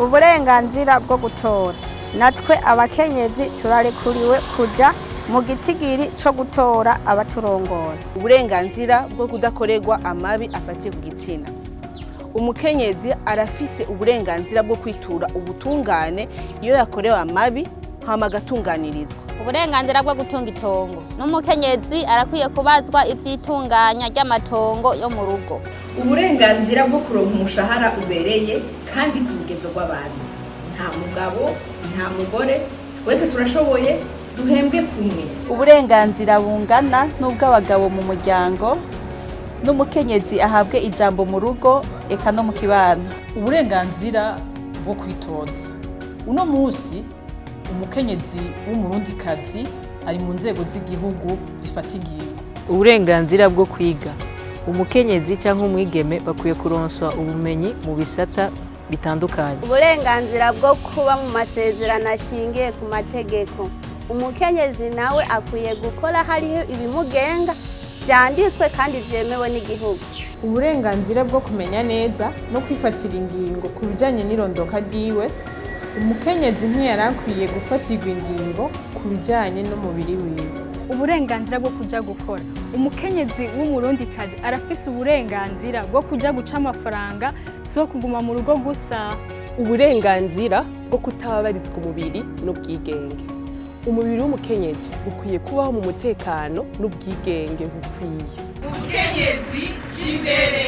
Uburenganzira bwo gutora: natwe abakenyezi turarekuriwe kuja mu gitigiri co gutora abaturongora. Uburenganzira bwo kudakorerwa amabi afatiye ku gitsina: umukenyezi arafise uburenganzira bwo kwitura ubutungane iyo yakorewe amabi, hama agatunganirizwa. Uburenganzira bwo gutunga itongo: n'umukenyezi arakwiye kubazwa ivy'itunganya ry'amatongo yo mu rugo. Uburenganzira bwo kuronka umushahara ubereye kandi ku rugezo rw'abandi: nta mugabo, nta mugore, twese turashoboye, duhembwe kumwe. Uburenganzira bungana n'ubw'abagabo mu muryango: n'umukenyezi ahabwe ijambo mu rugo eka no mu kibano. Uburenganzira bwo kwitoza: uno munsi umukenyezi w'Umurundikazi ari mu nzego z'igihugu zifata ingingo. Uburenganzira bwo kwiga: umukenyezi cyangwa umwigeme bakwiye kuronswa ubumenyi mu bisata bitandukanye. Uburenganzira bwo kuba mu masezerano ashingiye ku mategeko: umukenyezi nawe akwiye gukora hariho ibimugenga byanditswe kandi byemewe n'igihugu. Uburenganzira bwo kumenya neza no kwifatira ingingo ku bijyanye n'irondoka ryiwe: umukenyezi ntiyari akwiye gufatirwa ingingo ku bijyanye n'umubiri wiwe. Uburenganzira bwo kuja gukora: umukenyezi w'Umurundikazi arafise uburenganzira bwo kuja guca amafaranga, si uwo kuguma mu rugo gusa. Uburenganzira bwo kutababarizwa umubiri n'ubwigenge: umubiri w'umukenyezi ukwiye kubaho mu mutekano n'ubwigenge bukwiye. Umukenyezi, imbere.